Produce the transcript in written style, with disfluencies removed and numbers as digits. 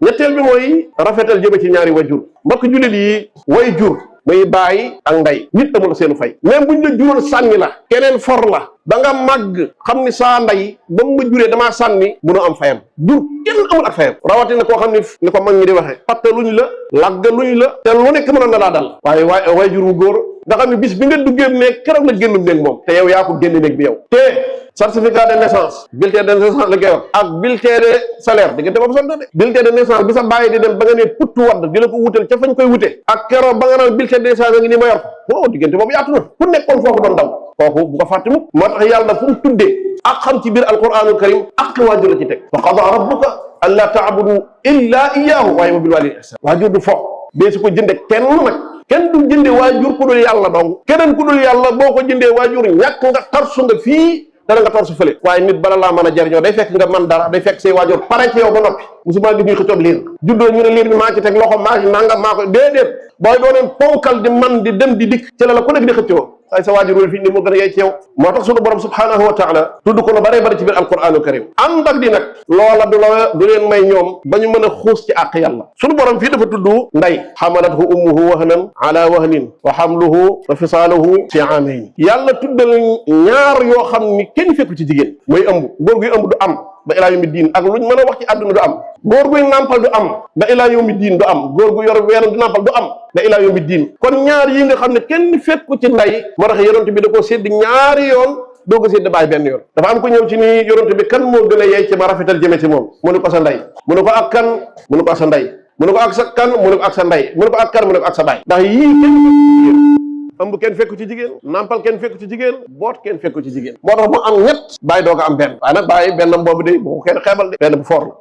ñetteel bi mooy rafetal jëme ci ñaari wajur. mbokk jullit yi way jur muy bàyyi ak ndey nit amul seenu fay. même buñ la juróon sànni la keneen for la ba nga màgg xam ni saa ndey ba mu ma juree damaa sànni mënoo am fayam. jur kenn amul ak fayam rawatina koo xam ni ko mag ñi di waxee patte luñ la lagga luñ la te lu nekk mënoon na laa dal. waaye way jur wu góor nga xam ne bis bi nga duggee néeg keroog la génn néeg moom te yow yaa ko génn néeg bi yow te certificat de naissance bulletin de naissance la koy wax ak bulletin de salaire diggante boobu sant de bulletin de naissance bi sa bàyyi di dem ba nga ne puttu wadd di la ko wutal ca fañ koy wute ak keroog ba nga naan bulletin de naissance nga ni ma yor ko waaw diggante boobu yaatu na ku nekkoon foofu doon daw kooku bu ko fàtte mukk moo tax yàlla fu mu tuddee ak xam ci biir alquranul karim ak waajur la ci teg fa qada rabbuka an la taabudu illa iyyahu waaye wa bil walidayni ihsan waajur du fo bee su ko jënde kenn nag kenn du jënde waajur ku dul yàlla dong keneen ku dul yàlla boo ko jëndee waajur ñàkk nga tarsu nga fii dana nga torsu fële waaye nit bala laa mën a jariñoo day fekk nga man dara day fekk say waajur pare ci yow ba noppi musuma gis ñuy xëccoog liir juddoo ñu ne liir bi maa ci teg loxo maa ci nangam maa ko déedéet booy dooneen ponkal di man di dem di dikk ci la ku nekk di xëccoo ay sa waajur wul fii ni moo gën a yey ci yow moo tax sunu borom subhanahu wa taala tudd ko lu bare bari ci biir alquranul karim ànd ak di nag loola du leen may ñoom ba ñu mën a xuus ci àq yàlla sunu borom fii dafa tudd nday xamalathu ummuhu wahnan ala wahnin wa hamluhu wa fisaaluhu fi aamayn yàlla tuddal ñaar yoo xam ni kenn fekku ci jigéen mooy ëmb góor guy ëmb du am ba ilaa yawmi diin ak luñ mën a wax ci àdduna du am góor guy nàmpal du am ba ilaa yawmi diin du am góor gu yor ween du nàmpal du am ba ilaa yawmi diin kon ñaar yi nga xam ne kenn fekku ci nday moo tax yonent bi da koo sédd ñaari yoon doo ko sédd bàyyi benn yoon dafa am ko ñëw ci ni yonent bi kan moo gën a yey ci ma rafetal jëme ci moom mu ne ko sa ndey mu ne ko ak kan mu ne ko ak sa ndey mu ne ko ak sa kan mu ne ko ak sa ndey mu ne ko ak kan mu ne ko ak sa baay ndax yii kenn ëmb kenn fekku ci jigéen nampal kenn fekku ci jigéen boot kenn fekku ci jigéen moo tax mu am ñett bàyyi doo ko am benn waaye nag bàyyi bennam boobu de boo ko kenn xeebal de benn bu foor la